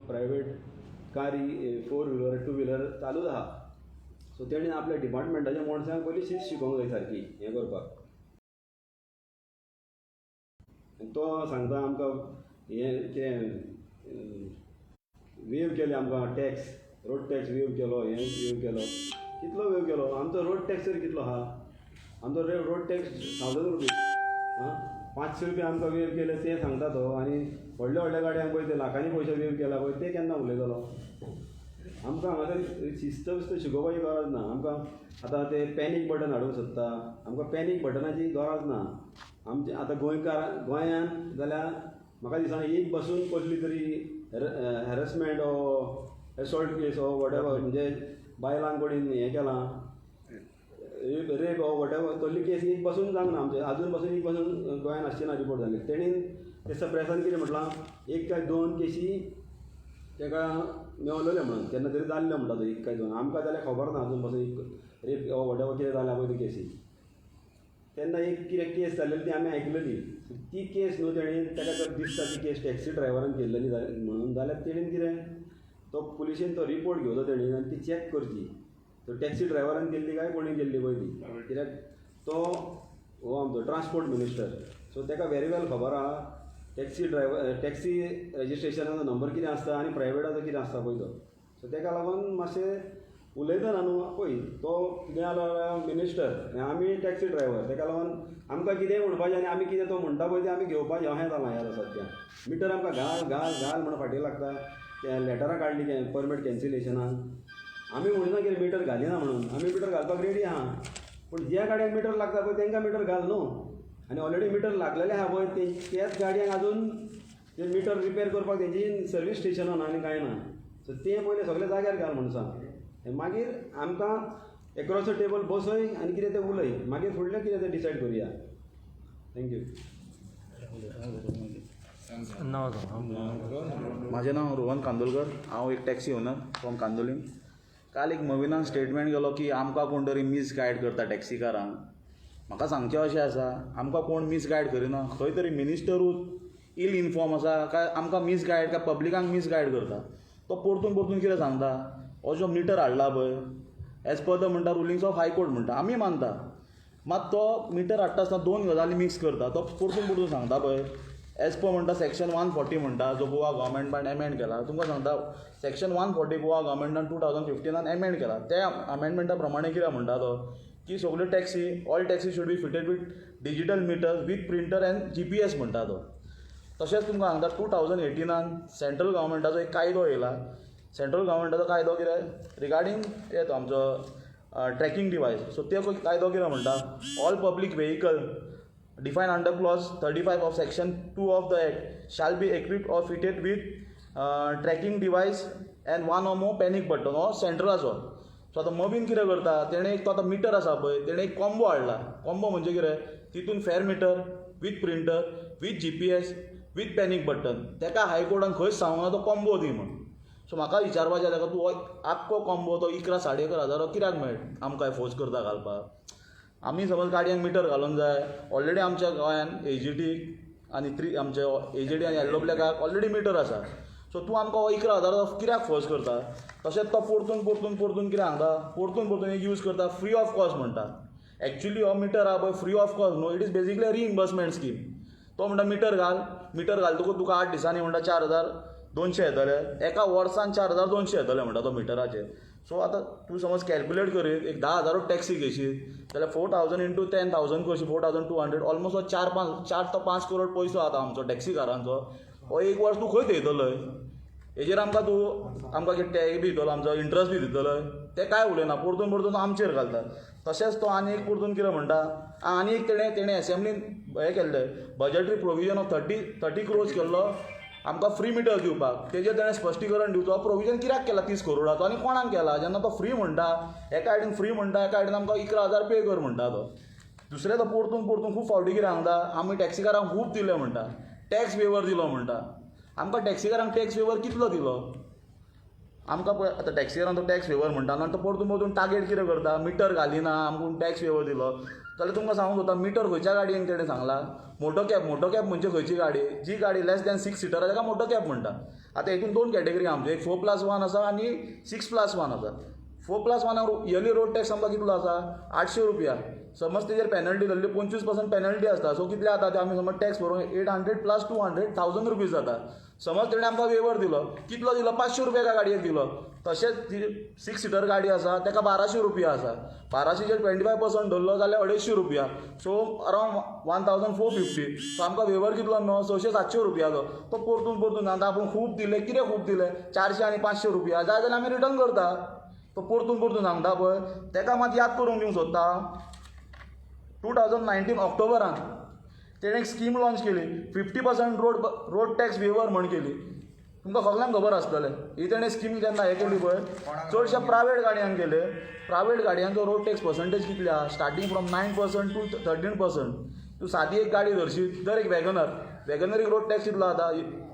Private कारी, four wheeler, two wheeler चालूच आहा. सो तेणी आपल्या डिपार्टमेंटाच्या मनशांक पयलीं शिस्त शिकोवंक जाय सारकी हें करपाक. आनी तो सांगता आमकां हें कितें वेव केले आमकां टॅक्स, रोड टॅक्स वेव केलो, हें वेव केलो, कितलो वेव केलो? आमचो रोड टॅक्स तरी कितलो आहा? आमचो रोड टॅक्स 1000 रुपीज. आं, 500 रुपया आमकां वेव केले ते सांगता तो. आनी व्हडल्या व्हडल्या गाडयांक पळय, ते लाखांनी पयशे वेव केला पळय, ते केन्ना उलयतलो? आमकां हांगासर शिस्त बिस्त शिकोवपाची गरज ना. आमकां आतां ते पॅनीक बटन हाडूंक सोदता. आमकां पॅनीक बटनाची गरज ना. आमचे आतां गोंयकार गोंयान जाल्यार म्हाका दिसना एक बसून कसली तरी harassment or assault case or whatever, म्हणजे बायलांक कोणीन हें केलां, रेप ऑर वॉटेवर, तसली केस एक बसून जावंक ना आमचे. अजून पासून एक बसून गोंयान आसची ना रिपोर्ट जाल्ली. तेणीन ते प्रेसान कितें म्हटलां, एक काय दोन केशी ताका मेवलेले म्हणून केन्ना तरी जाल्ल्यो म्हणटा तो, एक काय दोन. आमकां जाल्यार खबर ना अजून पासून एक रेप ऑर वॉटेवर कितें जालां पळय ती केसी. तेन्ना एक कितें केस जाल्लेली ती आमी आयकलेली. ती केस न्हू, तेणी ताका जर दिसता ती केस टॅक्सी ड्रायव्हरान केल्लेली म्हणून जाल्यार तेणीन कितें तो पुलिशेन तो रिपोर्ट घेवचो तेणी आनी ती चॅक करची, तो टॅक्सी ड्रायव्हरान केल्ली काय कोणी केल्ली पळय ती. कित्याक तो हो आमचो ट्रान्सपोर्ट मिनिस्टर, सो ताका व्हेरी वेल खबर आहा टॅक्सी ड्रायव्हर, टॅक्सी रजिस्ट्रेशनाचो नंबर कितें आसता आनी प्रायवेटाचो कितें आसता पळय तो. सो ताका लागून मातशें उलयतना न्हू पळय, तो कितें जाल्यार मिनिस्टर आनी आमी टॅक्सी ड्रायव्हर, ताका लागून आमकां कितेंय म्हणपाचें आनी आमी कितें तो म्हणटा पळय तें आमी घेवपाचें, अशें जालां हें आतां सद्या. मिटर आमकां घाल घाल घाल म्हणून फाटीं लागता. ते लेटरां काडली परमीट कॅन्सिलेशनाक. आमी म्हणिना कितें मिटर घालिना म्हणून, आमी मिटर घालपाक रेडी आहा, पूण ज्या गाडयांक मिटर लागता पळय तांकां मिटर घाल न्हू. आनी ऑलरेडी मिटर लागलेले आहा पळय ते त्याच गाडयांक अजून ते मिटर रिपेर करपाक तेंची सर्वीस स्टेशनां ना आनी कांय ना. सो ते पयलें सगळें जाग्यार घाल म्हूण सांग. मागीर आमकां एक्रॉस the table बसय आनी कितें तें उलय, मागीर फुडलें कितें तें डिसायड करुया. Thank you. नाव सांग. म्हाजें नांव रोहन कांदोलकर. हांव एक टॅक्सी ओनर फ्रॉम कांदोलीम. काल एक मविनान स्टेटमेंट केलो की आमकां कोण तरी मिसगायड करता टॅक्सीकारांक. म्हाका सांगचें अशें आसा, आमकां कोण मिसगायड करिना. खंय तरी मिनिस्टरूच इल इनफॉर्म आसा काय आमकां मिसगायड काय पब्लिकांक मिसगायड करता. तो परतून परतून कितें सांगता, हो जो मिटर हाडला पळय, एज पर the म्हणटा रुलिंग्स ऑफ हायकोर्ट म्हणटा, आमी मानता. मात तो मिटर हाडटा आसतना दोन गजाली मिक्स करता. तो परतून परतून सांगता पळय, एज पर म्हणटा सेक्शन 140 म्हणटा, जो गोवा गव्हर्मेंटान एमेंड केला. तुमकां सांगता, सेक्शन 140 गोवा गव्हर्मेंटान 2015न एमेंड केला. त्या अमेंडमेंटा प्रमाणे कितें म्हणटा तो की सगल्यो taxi, all taxi should be fitted with digital meters with printer and GPS म्हणटा तो. तशेंच तुमकां सांगता, 2018न सेंट्रल गव्हर्मेंटाचो एक कायदो येयला. सेंट्रल गव्हर्मेंटाचो कायदो कितें रिगार्डींग हे तो आमचो ट्रॅकिंग डिवायस. सो ते कायदो कितें म्हणटा, all public vehicle defined under clause 35 of section 2 of the act shall be equipped or fitted with tracking device and one or more panic button. हो सेंट्रलाचो. सो आतां मवीन कितें करता, तेणें एक तो आतां मिटर आसा पळय, तेणें एक कॉम्बो हाडला. कॉम्बो म्हणजे कितें? तितून fare meter with printer with GPS with panic button. तेका हायकोर्टान खंयच सांगूंक ना तो कॉम्बो दी म्हूण. सो म्हाका विचारपाचें ताका, तूं हो आख्खो कॉम्बो तो 11 11.5 हजाराक कित्याक मेळ आमकां फोर्स करता घालपाक? आमी समज गाडयांक मिटर घालूंक जाय, ऑलरेडी आमच्या गोंयान एजीटी आनी थ्री आमचे एजीटी आनी येल्लो ब्लॅकाक ऑलरेडी मिटर आसा. सो तूं आमकां हो 11 हजाराचो कित्याक फोर्स करता? तशेंच तो परतून परतून परतून कितें सांगता, परतून परतून एक यूज करता, फ्री ऑफ कॉस्ट म्हणटा. एक्चुली हो मिटर आहा पळय, फ्री ऑफ कॉस्ट न्हू, it is basically a reimbursement scheme. तो म्हणटा मिटर घाल, मिटर घालतकूच तुका 8 दिसांनी म्हणटा 4200 येतले, एका वर्सान 4200 येतले म्हणटा तो मिटराचेर. सो आतां तूं समज कॅल्कुलेट करीत एक 10 हजारूच टॅक्सी घेयशीत जाल्यार 4000 इंटू 10,000 करशी, 4200, ऑलमोस्ट हो चार पांच, 4 ते 5 करोड पयसो जाता आमचो टॅक्सीकारांचो. हो एक वर्स तूं खंय थेयतलोय? हेजेर आमकां तूं आमकां कितें टॅक्स बी दितलो, आमचो इंट्रस्ट बी दितलोय? ते कांय उलयना, परतून परतून आमचेर घालता. तशेंच तो आनी एक परतून कितें म्हणटा, आनी एक तेणें एसेंब्लीन हें केल्लें, budgetary provision of 30 crores केल्लो आमकां फ्री मिटर दिवपाक. तेजेर तेणें स्पश्टीकरण दिवचो, हो प्रोविजन कित्याक केला 30 करोडाचो आनी कोणाक केला, जेन्ना तो फ्री म्हणटा? एका सायडीन फ्री म्हणटा, एका सायडीन आमकां 11,000 पे कर म्हणटा तो. दुसरें, तो परतून परतून खूब फावटी कितें सांगता, आमी टॅक्सीकारांक खूब दिले म्हणटा, टॅक्स वेवर दिलो म्हणटा. आमकां टॅक्सीकारांक टॅक्स वेवर कितलो दिलो आमकां? पळय आतां टॅक्सीकारांक तो टॅक्स वेवर म्हणटा आनी तो परतून परतून टार्गेट कितें करता, मिटर घालिना, आमकां टॅक्स वेवर दिलो. जाल्यार तुमकां सांगूंक सोदता, मिटर खंयच्या गाडयेन तेणें सांगलां? Motor cab. Motor cab म्हणजे खंयची गाडी? जी गाडी लेस दॅन 6 सिटर, ताका मोटो कॅब म्हणटा. आतां हितून दोन कॅटेगरी आमच्यो, एक 4+1 आसा आनी 6+1 आसा. 4+1 इयरली रोड टॅक्स आमकां कितलो आसा, 800 रुपया. समज तेजेर पेनल्टी धरली 25% पेनल्टी आसता, सो कितले जाता ते आमी समज टॅक्स भरून 800 प्लस 200 1000 रुपीज जाता. समज तेणें आमकां वेवर दिलो, कितलो दिलो, 500 रुपया एका गाडयेक दिलो. तशेंच ती 6 सिटर गाडी आसा ताका 1200 रुपया आसा, 1200चेर 25% धरलो जाल्यार 250 रुपया, सो अरावंड 1450. सो आमकां वेवर कितलो मेळ्ळो, 600-700 रुपयाचो. तो परतून परतून सांगता आपूण खूब दिले, कितें खूब दिले, 400 आनी 500 रुपया जाय जाल्यार आमी रिटर्न करता. तो परतून परतून सांगता पळय, ताका मात याद करूंक दिवंक सोदता. 2019 ऑक्टोबरान तेणें एक स्कीम लॉन्च केली, 50% रोड टॅक्स वेवर म्हण केली. तुमकां सगल्यांक खबर आसतलें. ही तेणें स्कीम जेन्ना हें केली पळय, चडश्या प्रायवेट गाडयांक केले. प्रायवेट गाडयांचो रोड टॅक्स पर्संटेज कितले आहा, स्टार्टींग फ्रॉम 9% टू 13%. तूं सादी एक गाडी धरशी, दर एक वॅगनर, वॅगनरीक रोड टॅक्स कितलो जाता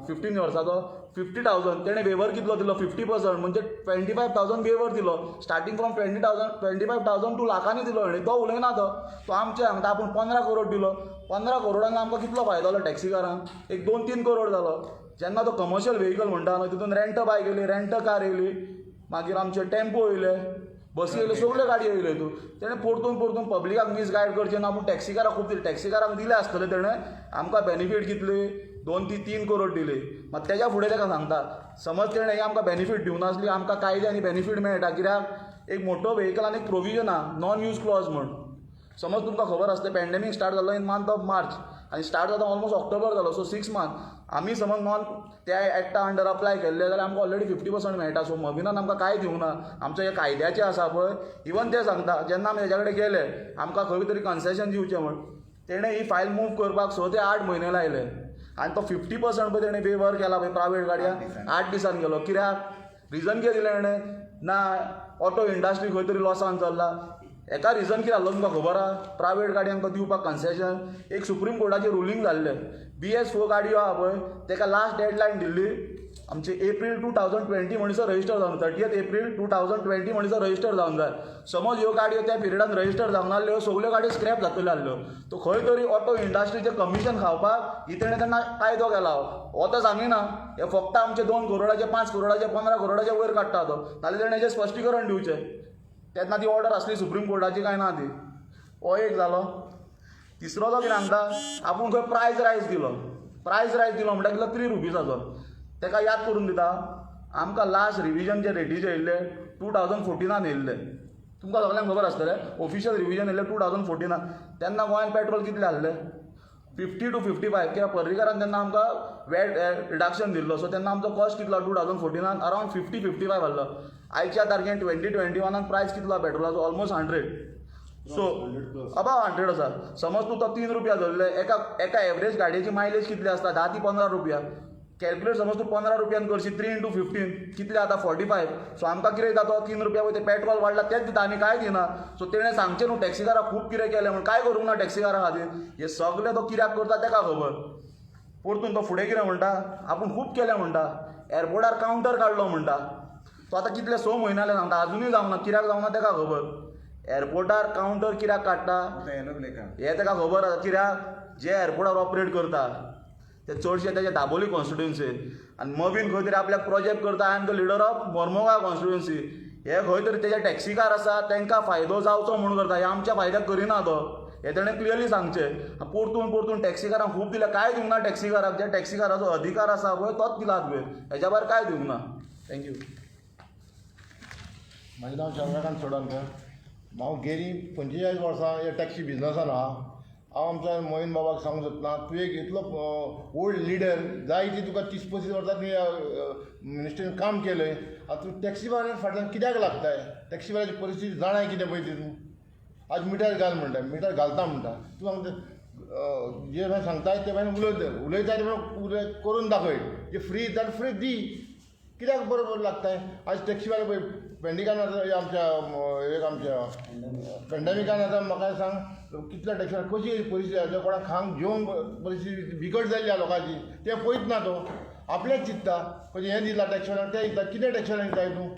15 वर्साचो, 50,000. तेणें वेवर कितलो दिलो, 50% म्हणजे 25,000 वेवर दिलो. स्टार्टींग फ्रॉम 20,000, 25,000 टू लाखांनी दिलो. आनी तो उलयना, तो तो आमचे सांगता आपूण 15 करोड दिलो. 15 करोडांक आमकां कितलो फायदो जालो टॅक्सीकारांक, एक 2-3 करोड जालो. जेन्ना तो कमर्शियल व्हेकल म्हणटा न्हू, तितून रेंट बायक येयली, रेंट कार येयली, मागीर आमचे टेम्पो येयले, बसी येयल्यो, सगल्यो गाडयो येयल्यो. हितून तेणें परतून परतून पब्लिकाक मिसगायड करचें ना, पूण टॅक्सीकाराक खूब दिले, टॅक्सीकारांक दिले आसतले तेणें. आमकां बेनिफीट कितली, 2 ते 3 करोड दिली. मात तेज्या फुडें ताका सांगता, समज तेणें आमकां बेनिफीट दिवंक नासली, आमकां कायद्यान बेनिफीट मेळटा. कित्याक एक मोटो व्हेकल एक प्रोविजन आहा, नॉन यूज क्लॉज म्हण. समज तुमकां खबर आसतलें, पॅन्डेमीक स्टार्ट जालो इन मंथ ऑफ मार्च आनी स्टार्ट जाता ऑलमोस्ट ऑक्टोबर जालो, सो 6 मंथ. आमी समज नॉन त्या एक्टा अंडर अप्लाय केल्ले जाल्यार आमकां ऑलरेडी 50% मेळटा. सो मविनान आमकां कांय दिवंक ना, आमचें हें कायद्याचें आसा पळय. इवन ते सांगता जेन्ना आमी तेज्या कडेन गेले आमकां खंय तरी कन्सेशन दिवचें म्हण, तेणें ही फायल मूव करपाक 6 ते 8 म्हयने लायले. आनी तो 50% पळय तेणें वेवर केला पळय प्रायवेट गाडयांक, 8 दिसान गेलो. कित्याक रिजन कितें दिलें तेणें, ना ऑटो इंडस्ट्री खंय तरी लॉसान चल्ला. एका रिजन कितें आहलो तुमकां खबर आहा, प्रायवेट गाडयांक दिवपाक कन्सेशन. एक सुप्रीम कोर्टाचें रुलींग जाल्लें, BS4 गाडयो आहा पळय ताका लास्ट डेडलायन दिल्ली आमचे एप्रील 2020 म्हणसर रजिस्टर जावन, 30 एप्रील 2020 म्हणसर रजिस्टर जावन जाय. समज ह्यो गाडयो त्या पिरियडान रजिस्टर जावंक नासल्यो, सगल्यो गाडयो स्क्रॅप जातल्यो आहल्यो. तो खंय तरी ऑटो इंडस्ट्रीचें कमिशन खावपाक ही तेणें तेन्ना कायदो केला. हो तो सांगिना, हे फक्त आमचे 2 करोडाचे, 5 करोडाचे, 15 करोडाचे वयर काडटा तो. नाल्यार तेणें हेजें स्पश्टीकरण दिवचें. तेन्ना ती ऑर्डर आसली सुप्रीम कोर्टाची काय ना ती. हो एक जालो. तिसरो तो कितें सांगता, आपूण खंय प्रायज रायज दिलो, प्रायज रायज दिलो म्हणटा कितलो, 3 रुपीजाचो. ताका याद करून दिता, आमकां लास्ट रिविजन जे रेटीचे येयल्ले 2014 येयल्ले, तुमकां सगल्यांक खबर आसतलें. ऑफिशियल रिविजन येयल्ले 2014. तेन्ना गोंयांत पेट्रोल कितलें आहलें, 50 to 55. कित्याक पर्रीकारान तेन्ना आमकां वॅट रिडक्शन दिल्लो, सो तेन्ना आमचो कॉस्ट कितलो 2014 अरावंड 50-55 आहलो. आयच्या तारखेन 2021 प्रायस कितलो पेट्रोलाचो, ऑलमोस्ट 100. सो अबाव 100 आसा. समज तूं तो 3 रुपया धरले, एका एका एवरेज गाडयेची मायलेज कितली आसता, 10 ते 15 रुपया. कॅल्क्युलेट समज तूं 15 रुपयान करशी, 3 इंटू 15 कितले जाता, 45. सो आमकां कितें दिता तो 3 रुपया, पळय ते पेट्रोल वाडला तेच दिता, आनी कांय दिना. सो तेणें सांगचें न्हू टॅक्सीकाराक खूब कितें केलें म्हूण, कांय करूंक ना टॅक्सीकारा खातीर. हें सगलें तो कित्याक करता ताका खबर. परतून तो फुडें कितें म्हणटा, आपूण खूब केलें म्हणटा, एअरपोर्टार कावंटर काडलो म्हणटा. तो आतां कितले 6 म्हयने जाले सांगता, आजुनूय जावंक ना, कित्याक जावंक ना ताका खबर. एअरपोर्टार कावंटर कित्याक काडटा हें ताका खबर आसा, कित्याक जे एअरपोर्टार ऑपरेट करता ते चडशे तेजे दाबोली कॉन्स्टिट्युएन्सी. आनी मवीन खंय तरी आपल्याक प्रोजेक्ट करता, I am the leader of Mormugao constituency. हे खंय तरी तेजे टॅक्सीकार आसा तांकां फायदो जावचो म्हूण करता, हे आमच्या फायद्याक करिना तो, हें तेणें क्लियरली सांगचें. परतून परतून टॅक्सीकारांक खूब दिलें, कांय दिवंक ना टॅक्सीकाराक. जे टॅक्सीकाराचो अधिकार आसा पळय तोच दिला तुवें, हेज्या भायर कांय दिवंक ना. Thank you. म्हाजें नांव चंद्रकांत चोडणकर. हांव गेलीं 45 वर्सां ह्या टॅक्सी बिजनसान आहा. हांव आमच्या मोहीन बाबाक सांगूंक सोदता, तूं एक इतलो ओल्ड लिडर जाय ती तुका 30-35 वर्सां तुवें मिनिस्ट्रीन काम केलें, आतां तूं टॅक्सीवाल्या फाटल्यान कित्याक लागताय? टॅक्सीवाल्याची परिस्थिती जाणाय कितें पळय ती. तूं आज मिटर घाल म्हणटा, मिटर घालता म्हणटा, तूं आमकां जे भायर सांगताय ते भायर उलयताय ते भायर करून दाखय, जे फ्री दिता फ्री दी, कित्याक बरोबर लागताय? आज टॅक्सीवाले पळय पेंडिकान आतां आमच्या एक आमच्या पेंडेमिकान आतां म्हाका सांग कितल्या टॅक्सीवाले कशी परिस्थिती आसा, कोणाक खावंक जेवंक परिस्थिती बिकट जाल्ली आसा लोकांची, तें पळयत ना तो, आपलेंच चिंत्ता कशें हें दिलां टॅक्सीवाल्यांक तें दिता, कितें टॅक्सीवाल्यांक दिताय तूं?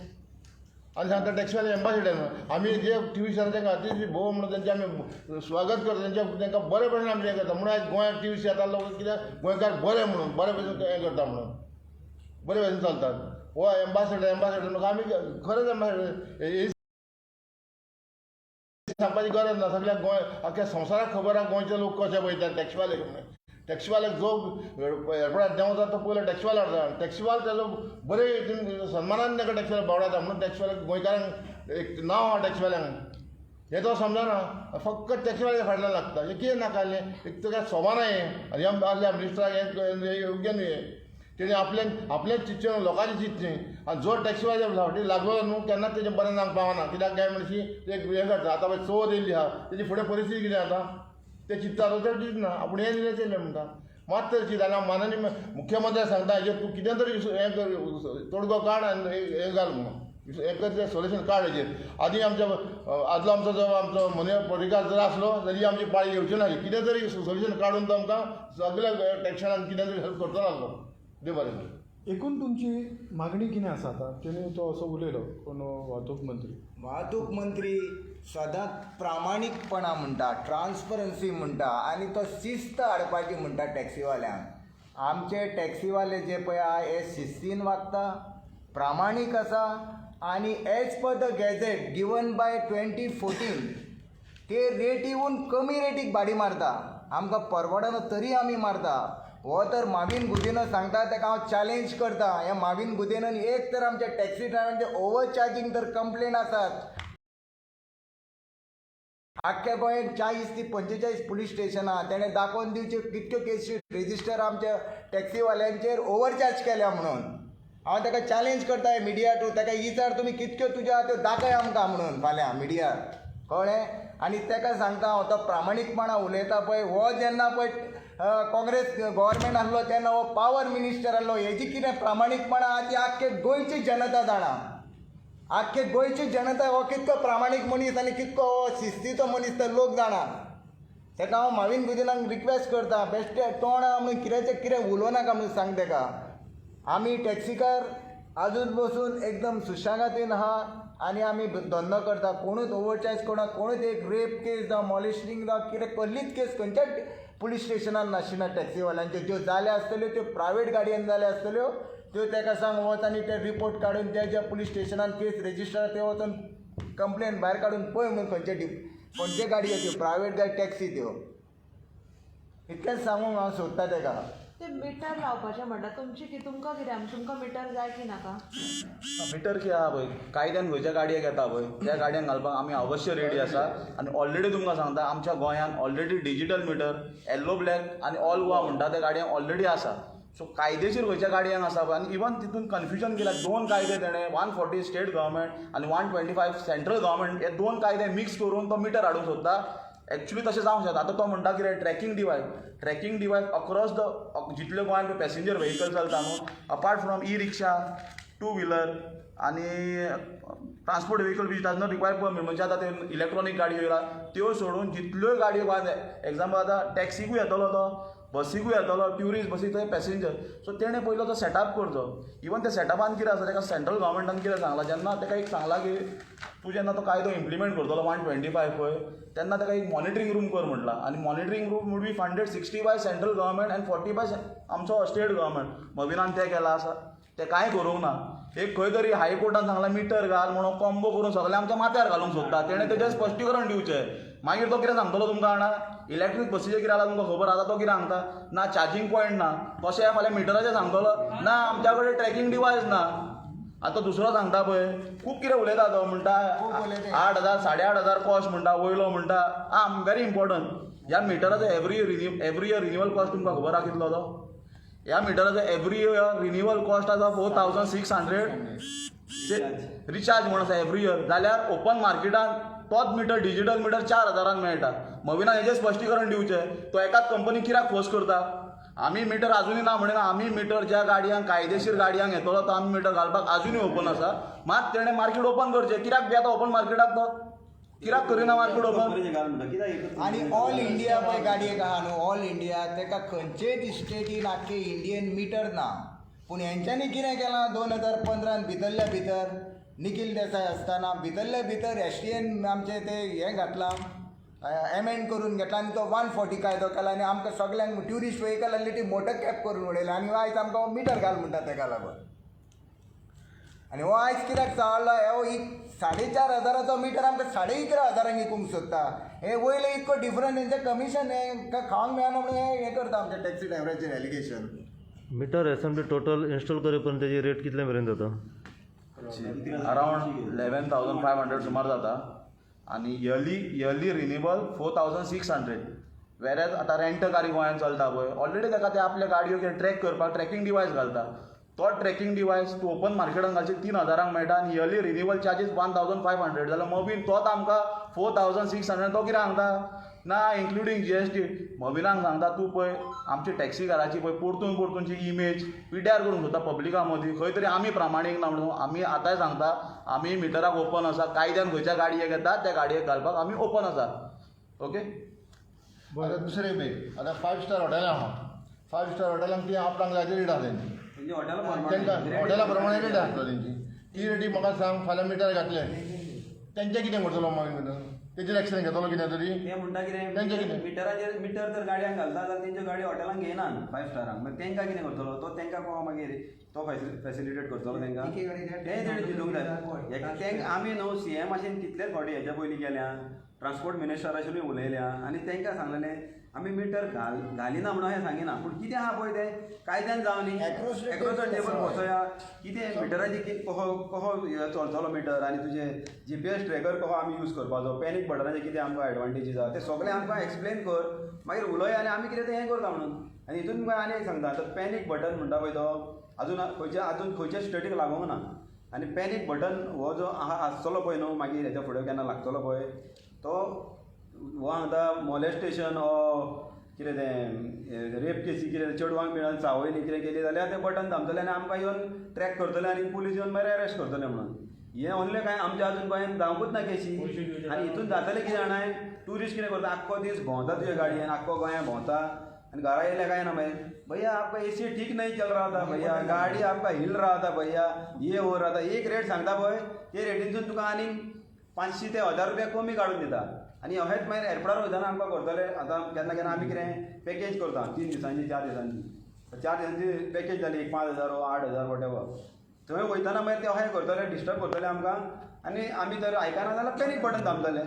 आनी सांगता टॅक्सीवाले एम्बासिडर म्हणून आमी जे टी वी आसा तांकां ती भोव म्हणून तेंचें आमी स्वागत करता, तेंकां बरे भशेन आमी हें करता. म्हणून आयज गोंयांत टी वी सी येता लोक कित्याक गोंयकार बरे म्हणून बरे भशेन हें करता म्हणून. बरे भशेन चलतात. हो एम्बासेडर एम्बासेडर न्हू, आमी खरेंच एम्बासेडर हे सांगपाची गरज ना. सगळ्या गोंय, आख्ख्या संवसाराक खबर आहा गोंयचे लोक कशे पळयतात टॅक्सीवाले. टॅक्सीवाल्याक जो एअरपोर्टार देंवता तो पयलो टॅक्सीवालो हाडटा, टॅक्सीवालो तेजो बरे हितून सन्मानान ताका टॅक्सीवाले बावडायता. म्हणून टॅक्सीवाल्याक गोंयकारांक एक नांव आहा टॅक्सीवाल्यांक, हें तो समजना, फक्त टॅक्सीवाल्या फाटल्यान लागता. हें कितें नाका जालें, एक तर सोबाना हें. आनी असल्या मिनिस्टराक हें योग्य न्हू हें. तेणी आपल्यान आपलेंच चिंतचें, लोकांचें चिंतचें. आनी जो टॅक्सीवाल्या फावटी लागलो न्हू केन्नाच तेजें बरें जावंक पावना. कित्याक काय म्हणशी एक हें करता. आतां पळय चवथ येयल्ली आहा, तेजी फुडें परिस्थिती कितें जाता तें चिंतता तो, तें चिंतना आपूण हें दिलें चेलें म्हणटा. मात तर चिंत. आनी हांव माननीय मुख्यमंत्र्याक सांगता हेजेर तूं कितें तरी हें कर, तोडगो काड आनी हें घाल म्हणून, हें कर, तें सोल्युशन काड हेजेर. आदी आमच्या आदलो आमचो जो आमचो मनोहर पर्रीकार जर आसलो जाल्यार आमची पाळी येवची नासली. कितें तरी सोल्युशन काडून तो आमकां सगळ्या टॅक्शनान कितें तरी हेल्प करतलो आसलो. देव बरें करूं. एकूण तुमची मागणी कितें आसा आतां? तेणी तो असो उलयलो कोण वाहतूक मंत्री. वाहतूक मंत्री सदांच प्रामाणीकपणा म्हणटा, ट्रान्सपरन्सी म्हणटा आनी तो शिस्त हाडपाची म्हणटा टॅक्सीवाल्यांक. आमचे टॅक्सीवाले जे पळय आहा हे शिस्तीन वागता, प्रामाणीक आसा आनी as per the gazette given by 2014 ते रेटीहून कमी रेटीक भाडी मारता. आमकां परवडना तरी आमी मारता. हो तर माविन गुदिन्हो सांगता ताका हांव चॅलेंज करता. ह्या माविन गुदिन्होन एक तर आमच्या टॅक्सी ड्रायव्हरांचे ओवर चार्जींग तर कंप्लेन आसात. आख्ख्या गोंयांत 40 ते 45 पुलीस स्टेशनां तेणें दाखोवन दिवच्यो कितक्यो केसी रेजिस्टर आमच्या टॅक्सीवाल्यांचेर ओवरचार्ज केल्या म्हणून. हांव ताका चॅलेंज करता मिडिया टू, ताका विचार तुमी कितक्यो तुज्यो आहा त्यो दाखय आमकां म्हणून फाल्यां मिडियार, कळ्ळें? आनी ताका सांगता हांव, तो प्रामाणीकपणान उलयता पळय. हो जेन्ना पळय काँग्रेस गव्हर्मेंट आसलो तेन्ना हो पावर मिनिस्टर आसलो. हेजी कितें प्रामाणीकपणां आहा ती आख्खे गोंयची जनता जाणा. आख्खे गोंयची जनता हो कितको प्रामाणीक मनीस आनी कितको हो शिस्तीचो मनीस तो लोक जाणा. ताका हांव माविन गुदिनाक रिक्वेस्ट करता, बेश्टें तोंड आहा म्हणून कित्याचें कितें उलोवं नाका म्हणून सांग ताका. आमी टॅक्सीकार आजून बसून एकदम सुशेगादीन आहा आनी आमी धंदो करता. कोणूच ओवरचार्ज करना, कोणूच एक रेप केस जावं मॉलिस्टिंग जावं कितें कसलीच केस खंयच्याच पुलीस स्टेशनान नाशिल्ल्या टॅक्सीवाल्यांच्यो. ज्यो जाल्या आसतल्यो त्यो प्रायवेट गाडयेन जाल्या आसतल्यो त्यो ताका सांग वच आनी ते रिपोर्ट काडून त्या ज्या पुलीस स्टेशनान केस रेजिस्टर ते वचून कंप्लेन भायर काडून पळय म्हणून खंयचे खंयचे गाडयो त्यो प्रायवेट गाडी टॅक्सी त्यो. इतकेंच सांगूंक हांव सोदता ताका. ते मिटर लावपाचें म्हणटा तुमची की तुमकां कितें, तुमकां मिटर जाय की नाका? मिटर कितें आहा पळय, कायद्यान खंयच्या गाडयेक येता पळय त्या गाडयांक घालपाक आमी अवश्य रेडी आसा. आनी ऑलरेडी तुमकां सांगता, आमच्या गोंयांत already digital meter yellow black आनी ऑल गोवा म्हणटा त्या गाडयांक ऑलरेडी आसा. सो कायदेशीर खंयच्या गाडयांक आसा पळय. आनी इवन तितून कन्फ्युजन केलां, दोन कायदे तेणें 140 स्टेट गव्हर्मेंट आनी 125 सेंट्रल गव्हर्मेंट हे दोन कायदे मिक्स करून तो मिटर हाडूंक सोदता. एक्चुली तशें जावंक शकता. आतां तो म्हणटा कितें tracking device, tracking device across the जितले गोंयांत पॅसेंजर व्हेकल चलता न्हू, apart from e rickshaw, two wheeler आनी transport vehicle which does not require permit, म्हणजे आतां ते इलेक्ट्रॉनीक गाडयो येयला त्यो सोडून जितल्योय गाडयो गोंयांत, एग्जाम्पल आतां टॅक्सीकूय येतलो तो, बसीकूय येतलो, ट्युरिस्ट बसी थंय पॅसेंजर. सो तेणें पयलो तो सेटअप करचो. इवन त्या सेटअपान कितें आसा, ताका सेंट्रल गव्हर्मेंटान कितें सांगलां, जेन्ना ताका एक सांगलां की तूं जेन्ना तो कायदो इम्प्लिमेंट करतलो 125 पळय तेन्ना ताका एक मॉनिटरींग रूम कर म्हटलां. आनी monitoring room would be funded 60 by central government and 40 by आमचो स्टेट गव्हर्मेंट. मविनान तें केलां आसा, तें कांय करूंक ना. एक खंय तरी हायकोर्टान सांगलां मिटर घाल म्हणून कॉम्बो करून सगळें आमच्या माथ्यार घालूंक सोदता. तेणें तेजें स्पश्टीकरण दिवचें. मागीर तो कितें सांगतलो तुमकां जाणा, इलेक्ट्रीक बसीचें कितें जालां तुमकां खबर आसा. तो कितें सांगता, ना चार्जींग पॉयंट ना. तशें फाल्यां मिटराचें सांगतलो, ना आमच्या कडेन ट्रॅकिंग डिवायस ना. आतां दुसरो सांगता पळय, खूब कितें उलयता तो, म्हणटा 8,000 8,500 कॉस्ट म्हणटा वयलो म्हणटा. आं, व्हेरी इम्पॉर्टंट, ह्या मिटराचो एवरी इयर रिन्युअल कॉस्ट तुमकां खबर आहा कितलो तो? ह्या मिटराचो एवरी इयर रिन्युअल कॉस्ट आसा 4,600 रिचार्ज म्हणून आसा एवरी इयर. जाल्यार ओपन मार्केटान तोच मिटर डिजिटल मिटर 4,000 मेळटा. मविनान हेजें स्पश्टीकरण दिवचें, तो एकाच कंपनी कित्याक फोर्स करता? आमी मिटर अजुनूय ना म्हणिना, आमी मिटर ज्या गाडयांक कायदेशीर गाडयांक येतलो तो आमी मिटर घालपाक अजुनूय ओपन आसा. मात तेणें मार्केट ओपन करचें. कित्याक बी आतां ओपन मार्केटाक तो कित्याक करिना मार्केट ओपन? आनी ऑल इंडिया पळय गाडयेक आहा न्हू, ऑल इंडिया ताका खंयचेच स्टेटीन आख्खे इंडियन मिटर ना. पूण हेंच्यांनी कितें केलां 2015 भितरल्या भितर निखील देसाय आसतना भितरल्या भितर एसटीएन आमचें तें हें घातलां, एमेंड करून घेतला आनी तो 140 कायदो केला आनी आमकां सगल्यांक ट्युरिस्ट व्हेकल आसली ती मोटर कॅब करून उडयली आनी आयज आमकां मिटर घाल म्हणटा तेका लागून. आनी हो आयज कित्याक चाळ्ळा? हो एक 4,500चो मिटर आमकां 11,500 विकूंक सोदता. हे वयले इतको डिफरंस, तेंचें कमिशन हें खावंक मेळना म्हणून हें करता आमच्या taxi ड्रायव्हराचेर allegation. Meter assembly total install करे पर्यंत तेजी रेट कितले मेरेन जाता? अरावंड 11,500 सुमार जाता आनी yearly renewal 4,600. Whereas आतां रेंट कारी गोंयांत चलता पळय, ऑलरेडी ताका ते आपल्या गाडयो कितें ट्रॅक करपाक ट्रॅकिंग डिवायस घालता. तो ट्रॅकिंग डिवायस तूं ओपन मार्केटान घालशी 3,000 मेळटा आनी इयरली रिन्युअल चार्जीस 1,500. जाल्यार मोबीन तोच आमकां 4,600 तो कितें सांगता ना इन्क्लुडींग GST. मोबिनाक सांगता तूं पळय आमची टॅक्सीकाराची पळय परतून परतूनची इमेज पिड्ड्यार करूंक सोदता पब्लिका मदीं. खंय तरी आमी प्रामाणीक ना म्हणून आमी आतांय सांगता, आमी मिटराक ओपन आसा. कायद्यान खंयच्या गाडयेक येता त्या गाडयेक घालपाक आमी ओपन आसा. ओके. आतां दुसरें पळय, आतां 5 स्टार हॉटेलां आहा. 5 स्टार हॉटेलांक ती आपणाक जाय ती रेट आसा तेंची, तांकां हॉटेला प्रमाणे रेट आसता तेंची. ती रेटी म्हाका सांग, फाल्यां मिटर घातलें तेंचें कितें करतलो मागीर? तेजेर एक्शन घेतलो कितें तरी? ते म्हणटा तेंचें कितें कितें? मिटराचेर मिटर जर गाडयांक घालता जाल्यार तेंच्यो गाडयो हॉटेलांक घेयनात 5 स्टारांक. मागीर तेंकां कितें करतलो तो? तेंकां कोहो मागीर तो फेसिलिटेट करतलो तेंकां? तें तेणें चिंतूंक जाय. तेंकां आमी न्हू CM आशेन कितलेच फावटी हेच्या पयलीं गेल्या, ट्रान्सपोर्ट मिनिस्टराशेनूय उलयल्या आनी तेंकां सांगलेलें आमी मिटर घालिना म्हणून अशें सांगिना, पूण कितें आहा पळय तें कायद्यान जावं न्ही, एक्रोस the table वचोया. कितें मिटराची कसो कसो चलतलो मिटर आनी तुजें GPS tracker कसो आमी यूज करपाचो, पॅनीक बटनाचे कितें आमकां एडवांटेजीस आहा, तें सगळें आमकां एक्सप्लेन कर, मागीर उलोया आनी आमी कितें तें हें करता म्हणून. आनी हितून तुमकां आनी एक सांगता, आतां पॅनीक बटन म्हणटा पळय तो अजून खंयच्या स्टेटीक लागूंक ना. आनी पॅनीक बटन हो जो आहा आसतलो पळय न्हू, मागीर हेच्या फुडें केन्ना लागतलो पळय तो, हो सांगता मोलेस्टेशन हो कितें तें रेप केसी कितें चेडवांक मेळून चावयली कितें केली जाल्यार तें बटन दामतलें आनी आमकां येवन ट्रॅक करतले आनी पुलीस येवन मागीर अरेस्ट करतले म्हणून. हें ओनलें कांय आमच्या अजून गोंयांत जावंकूच ना केसी. आनी हितून जातलें कितें जाणाय, ट्युरिस्ट कितें करता, आख्खो दीस भोंवता तुज्या गाडयेन, आख्खो गोंयांत भोंवता आनी घरा येयले काय ना मागीर भैया आपका AC ठीक नहीं चल रहा था, भैया गाडी आपका हिल रहा था, भैया ये हो रहा था. एक रेट सांगता पळय, ते रेटीनसून तुका आनी 500 ते 1000 रुपया कमी काडून दिता. आनी अशेंच मागीर एअरपोर्टार वयतना आमकां करतले. आतां केन्ना केन्ना आमी कितें पॅकेज करता 3 दिसांची 4 दिसांची, 4 दिसांची पॅकेज जाली एक 5,000 वो 8,000 वॉटेवर. थंय वयतना मागीर ते अशें करतले, डिस्टर्ब करतले आमकां आनी आमी जर आयकना जाल्यार पॅनीक बटन दामतले,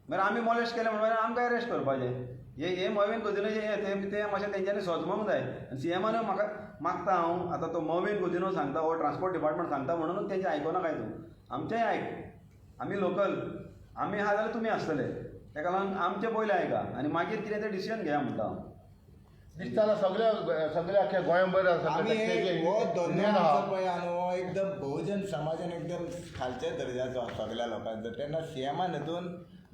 मागीर आमी मोलेस्ट केलें म्हणून आमकां अरेस्ट करपाचें. हे मोविन गुदिन्होचें हें तें मातशें तेंच्यांनी सोजमोंक जाय. आनी CMानूय म्हाका मागता हांव, आतां तो मोविन गुदिन्हो सांगता हो ट्रान्सपोर्ट डिपार्टमेंट सांगता म्हणून तेंचें आयकोना काय तूं, आमचेंय आयक, आमी लोकल, आमी आहा जाल्यार तुमी आसतले, तेका लागून आमचें पयलें आयका आनी मागीर कितें तें डिसिजन घेया म्हणटा हांव. दिसता जाल्यार सगळे सगळे आख्या गोंयभर आमी हो धंदो आमचो पळय न्हू हो एकदम बहुजन समाजान एकदम खालच्या दर्जाचो आसा सगळ्या लोकांचो. तेन्ना CMान हितून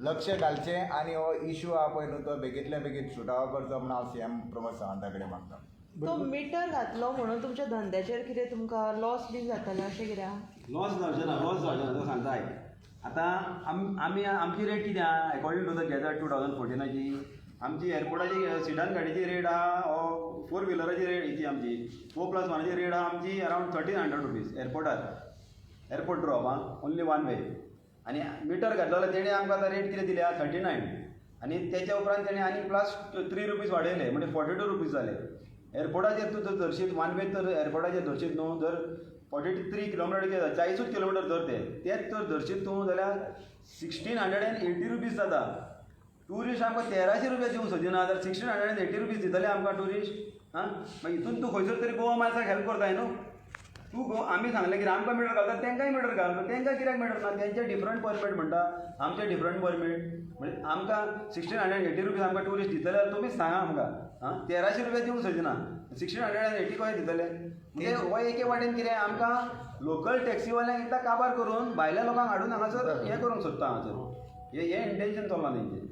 लक्ष घालचें आनी हो इशू आहा पळय न्हू तो बेगींतल्या बेगीन सुटावो करचो म्हणून हांव CM Pramod सावंता कडेन मागता. तो मिटर घातलो म्हणून तुमच्या धंद्याचेर कितें तुमकां लॉस बी जातलें अशें कितें आहा? लॉस जावचें ना, लॉस जावचें ना, तो सांगता आयक. आतां आमी आमची रेट कितें आहा एकोर्डिंग टू the gazette 2014ची आमची एअरपोर्टाची सिडान गाडयेची रेट आहा, 4 व्हिलराची रेट ही आमची 4+1ची रेट आहा आमची अरावंड 1,300 रुपीज एअरपोर्टार, एअरपोर्ट ड्रॉप आं, ओन्ली 1 वे. आनी मिटर घातलो जाल्यार तेणें आमकां आतां रेट कितें दिल्या 39, आनी तेच्या उपरांत तेणें आनी प्लस 3 रुपीज वाडयले म्हणजे 42 रुपीज जाले. एअरपोर्टाचेर तूं जर धरशीत 1 वे तर एअरपोर्टाचेर धरशीत न्हू, जर 43 किलोमिटर कितें 40 किलोमिटर धर तेच जर धरशीत तूं जाल्यार 1,680 रुपीज जाता. ट्युरिस्ट आमकां 1,300 रुपया दिवंक सोदिना जाल्यार 1,680 रुपीज दितले आमकां ट्युरिस्ट. आं, मागीर हितून तूं खंयसर तरी गोवा मायल्साक हेल्प करताय न्हू तूं. आमी सांगलें की आमकां मिटर घालता तेंकांय मिटर घाल, तेंकां कित्याक मिटर ना? तेंचें डिफरंट परमीट म्हणटा, आमचें डिफरंट परमीट. म्हणजे आमकां 1,680 रुपीज आमकां ट्युरिस्ट दितले जाल्यार तुमीच सांगा आमकां. आं, 1,300 रुपया दिवंक सोदिना, 1,680 कशें दितले? म्हणजे हो एके वाटेन कितें आमकां लोकल टॅक्सीवाल्यांक एकदां काबार करून भायल्या लोकांक हाडून हांगासर हें करूंक सोदता हांगासर, हें इंटेन्शन चल्लां तेंचें.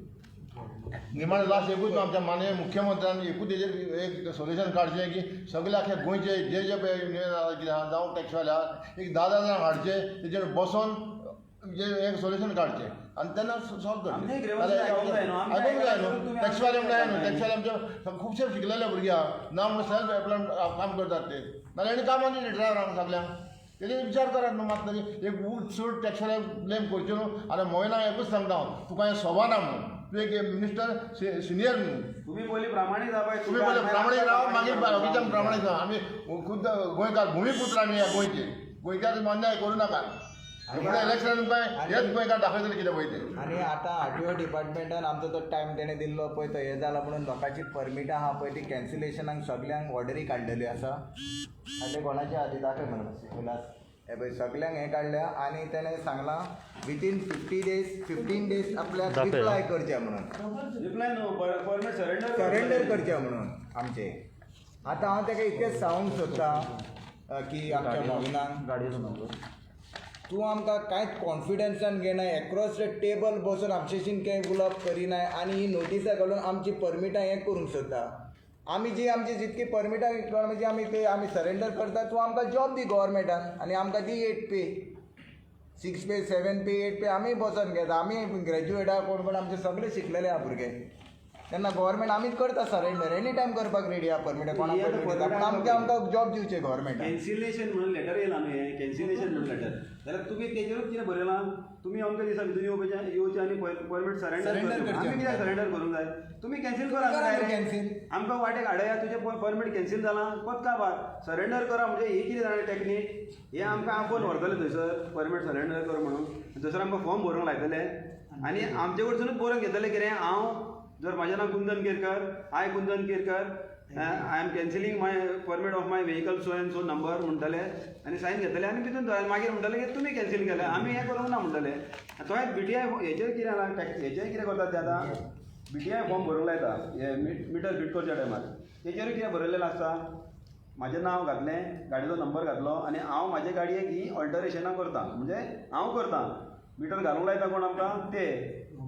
निमाणें लास्ट एकूच आमच्या माननीय मुख्यमंत्र्यान एकूच तेजेर एक सोल्युशन काडचें की सगळे आख्या गोंयचे जे जे पळय युनियन आहा कितें आहा जावं टॅक्सीवाले आहा एक 10-10 जाणांक हाडचे, तेजेर बसोन जे एक सोल्युशन काडचें आनी तेन्ना सॉल्व करचें. आयकूंक जाय न्हू टॅक्सीवाले म्हणल्यार न्हू, टॅक्सीवाले आमचे खुबशे शिकलेले भुरगे आहा ना म्हणून सेल्फ एम्प्लॉयमेंट काम करतात ते, नाल्यार आनी कामां दिली ड्रायव्हरांक सगल्यांक. तेजेर विचार करात न्हू मात तरी एक उठ सूट टॅक्सीवाल्यांक ब्लेम करचें न्हू. आनी मोयना एकूच सांगता हांव, तुका हें सोबाना म्हणून, तूं एक मिनिस्टर सिनियर न्हू, तुमी पयलीं प्रामाणीक जावपाक, तुमी पयलीं प्रामाणीक राव, मागीर बाकीच्यांक प्रामाणीक जाव. आमी खुद्द गोंयकार भुमीपुत्र आमी ह्या गोंयचे. गोंयकार अन्याय करूं नाका. फुडें इलेक्शनान हेच गोंयकार दाखयतले कितें पळय तें. आनी आतां आरटीओ डिपार्टमेंटान आमचो तो टायम तेणें दिल्लो पळय तो हें जाला म्हणून लोकांची परमिटां आहा पळय ती कॅन्सलेशनाक सगल्यांक ऑर्डरी काडलेल्यो आसा. आनी ते कोणाचे आहा ती दाखय मरे मातशें उल्हास. हे पळय सगल्यांक हें काडल्या आनी तेणें सांगलां विथीन 50 days 15 days आपल्याक दाखय. रिप्लाय करचें म्हणून, रिप्लाय न्हू, परमिट सरेंडर सरेंडर करचें म्हणून आमचें. आतां हांव ताका इतकेंच सांगूंक सोदतां की आमच्या मोविनाक गाडयेचो नंबर तूं आमकां कांयच कॉन्फिडन्सान घेनाय, एक्रॉस the table बसून आमचेशीन कांय उलोवप करिनाय आनी ही नोटिसां घालून आमची परमिटां हें करूंक सोदता. आमी जी आमची जितकी परमिटां म्हणजे आमी ते आमी सरेंडर करता, तूं आमकां जॉब दी गव्हर्मेंटान आनी आमकां दी 8 पे, 6 पे, 7 पे, 8 पे आमी बसोन घेता. आमी ग्रॅज्युएट आहा, कोण कोण आमचे सगळे शिकलेले आहा भुरगे, तेन्ना गव्हर्मेंट आमीच करता सरेंडर, एनी टायम करपाक रेडी आहा परमिटां कोणाक परमीट दिता, पूण आमकां आमकां जॉब दिवचें गव्हर्मेंटान. कॅन्सिलेशन म्हणून लेटर येयला न्हू, हें कॅन्सिलेशन म्हणून लेटर जाल्यार तुमी तेजेरूच कितें बरयलां, तुमी अमक्या दिसा भितर येवपाचें येवचें आनी परमीट सरेंडर Surrender करचें. करचें. आमी कित्याक सरेंडर करूंक जाय? तुमी कॅन्सील करा करा न्हू direct. cancel. आमकां वाटेक हाडया, तुजें परमीट कॅन्सील जालां कोत काबार सरेंडर करा. म्हणजे ही कितें जाणा टॅक्नीक, हे आमकां आपोवन व्हरतले थंयसर परमीट सरेंडर कर म्हणून, थंयसर आमकां फॉर्म भरूंक लायतले आनी आमचे कडसुनूच बरोवन घेतले कितें, हांव जर म्हाजें नांव Kundan Kerkar, I Kundan Kerkar, I am cancelling my permit of my vehicle so and so number म्हणटले आनी सायन घेतले आनी भितून मागीर म्हणटले की तुमी कॅन्सील केलें, आमी हें करूंक ना म्हणटले. थंय बीटीआय हेचेर कितें जालां, टॅक्स हेचेर कितें करतात ते आतां बीटीआय फॉर्म भरूंक लायता, हे मिटर फिट करच्या टायमार तेचेरूय कितें बरयलेलें आसता, म्हाजें नांव घातलें, गाडयेचो नंबर घातलो आनी हांव म्हाजे गाडयेक ही ऑल्टरेशनां करता, म्हणजे हांव करता, मिटर घालूंक लायता कोण आमकां ते,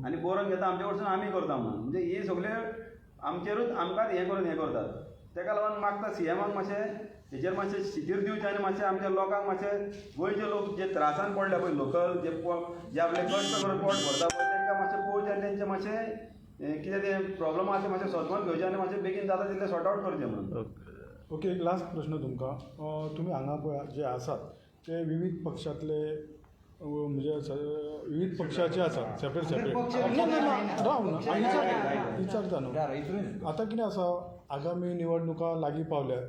आनी बरोवन घेता आमचे कडसून आमी करता म्हणून. म्हणजे ही सगळे आमचेरूच आमकांच हें करून हें करतात. तेका लागून मागता सीएमाक मातशें हेचेर मातशें शितीर दिवचें आनी मातशें आमच्या लोकांक मातशें गोंयचे लोक जे त्रासान पडल्या पळय लोकल जे जे आपले कश्ट करून पोट भरता पळय तांकां मातशें पळोवचें आनी तेंचें मातशें कितें तें प्रॉब्लम आसा तें मातशें सोदून घेवचें आनी मातशें बेगीन जाता तितलें सॉर्ट आवट करचें म्हणून. ओके, एक लास्ट प्रश्न तुमकां. तुमी हांगा पळय जे आसात ते विविध पक्षांतले म्हणजे विविध पक्षाचे आसात, सेपरेट सेपरेट. ना ना ना राव ना, विचारता न्हू. आतां कितें आसा, आगामी निवडणुका लागीं पावल्यात,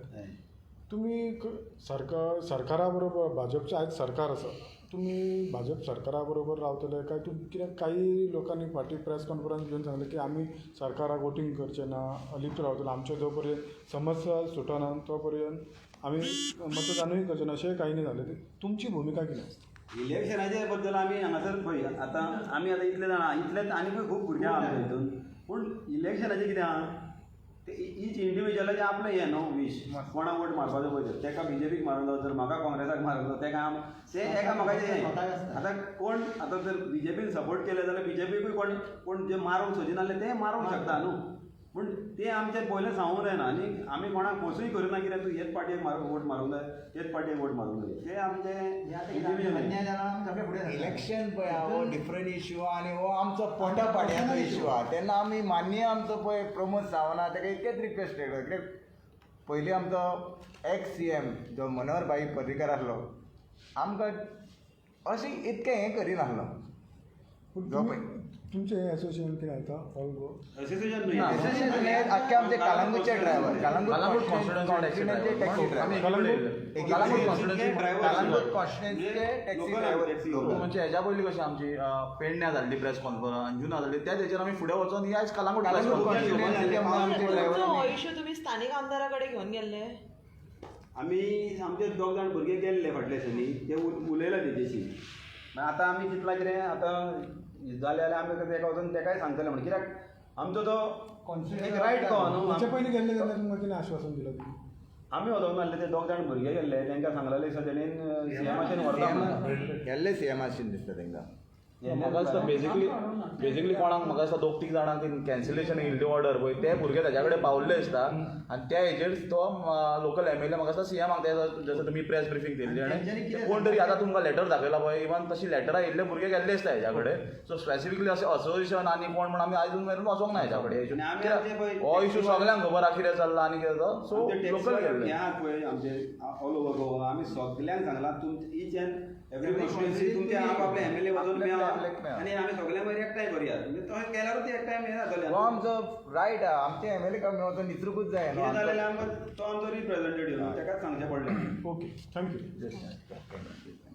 तुमी सरकारा बरोबर भाजपचें आयज सरकार आसा, तुमी भाजप सरकारा बरोबर रावतले काय तुमी कित्याक काही लोकांनी फाटीं प्रेस कॉन्फरन्स घेवन सांगलें की आमी सरकाराक वोटींग करचे ना, लिप्त रावतले, आमच्यो जो पर्यंत समस्या सुटना तो पर्यंत आमी मतदानूय करचे ना, अशें कांय न्ही जालें. तुमची भुमिका कितें आसा? इलेक्शनाचे बद्दल आमी हांगासर पळय आतां आमी आतां इतले जाणां, इतले आनीकूय खूब भुरगे आहा आमच्या हितून, पूण इलेक्शनाचें कितें आहा ते इच इंडिविज्युअलाचें आपलें हें न्हू वीश, कोणाक वोट मारपाचो पळय तें, तेका बीजेपीक मारूंक जावो, जर म्हाका काँग्रेसाक मारूंक जावो, तेका आम ते एकामेकाचें हें. आतां कोण आतां जर बीजेपीन सपोर्ट केलें जाल्यार बीजेपीकूय कोण कोण जे मारूंक सोदिनासले ते मारूंक शकता न्हू, पूण ते आमचें पयलें सांगूंक जायना आनी आमी कोणाक फोर्सूय करिना कित्याक तूं हेच पार्टयेक वोट मारूंक जाय, तेच पार्टयेक वोट मारूंक जाय, ते आमचें इंडिविज्युअल. इलेक्शन पळय आहा हो डिफरंट इश्यू आहा आनी हो आमचो पोटा पाड्याचो इश्यू आहा, तेन्ना आमी मान्य आमचो पळय प्रमोद सावंत आहा ताका इतकेच रिक्वेस्ट केलो, कित्याक पयलीं आमचो एक्स सी एम जो मनोहर भाई पर्रीकर आसलो आमकां अशें इतकें हें करिनासलो. जो पळय तुमचें हें एसोसिएशन कितें आतां ऑल गोवा एसोसिएशन न्हय, एसोसिएशन हें आख्खे आमचे कालंगूटचे driver, Calangute constituency taxi driver, Calangute constituency Calangute कॉन्स्टिट्युएन्सीचे टॅक्सी ड्रायव्हर. म्हणजे हेज्या पयलीं कशें आमची पेडण्या जाल्ली प्रेस कॉन्फरन्स, अंजुना जाल्ली, त्याच हेजेर आमी फुडें वचोन ही आयज कालंगूट प्रेस कॉन्फरन्स. तुमचो हो इशू तुमी स्थानीक आमदारा कडेन घेवन गेल्ले? आमी आमचे दोग जाण भुरगे गेल्ले फाटल्या दिसांनी, ते उलयला तेजेशी. मागीर आतां आमी चिंतलां कितें आतां जालें जाल्यार आमी तेका वचून तेकाय सांगतले म्हणून, कित्याक आमचो तो एक रायट कहो न्हू. हाचे पयलीं गेल्ले तेन्ना तुमकां कितें आश्वासन दिलां तुमी? आमी वचोंक नासले, ते दोग जाण भुरगे गेल्ले, तांकां सांगलेलें दिसा तेणेन सीएमाचेर व्हरता म्हणून. गेल्ले सीएम आशिल्ले दिसता तांकां. म्हाका दिसता बेजिकली बेजिकली कोणाक म्हाका दिसता दोग तीग जाणांक ती कॅन्सलेशन येयल्ली ऑर्डर पळय ते भुरगे ताच्या कडेन पावल्ले आसता आनी त्या हेजेर तो लोकल एमएलए म्हाका दिसता सीएमाक ते जसं तुमी प्रेस ब्रिफींग दिल्ली आनी कोण तरी आतां तुमकां लेटर दाखयला पळय, इवन तशी लेटरां येयल्ले भुरगे गेल्ले आसता हेज्या कडेन. सो स्पेसिफिकली अशें असोसिएशन आनी कोण म्हण आमी आजून मेरेन वचोंक ना हेज्या कडेन. हो इशू सगल्यांक खबर आहा कितें चल्लां आनी कितें तो, सो लोकल गेल्ले हें आहा पळय आमचे ऑल ओवर गोवा, आमी सगल्यांक सांगलां तुमचे इच एन एवरी कॉन्स्टिट्युएन्सी तुमचे आप आपले एमएलए वचून आपले मेळा आपल्याक मेळा. आनी आमी सगळे मागीर एकठांय करुया. म्हणजे तशें केल्यारूच ते एकठांय हें जातलें. हो आमचो रायट आहा, आमचे एम एल ए कमी वचून विचरूंकूच जाय न्हू कितें जालें आमकां. आमकां तो आमचो रिप्रेझेंटेटीव, ताकाच सांगचें पडलें. Okay, thank you. Thank you.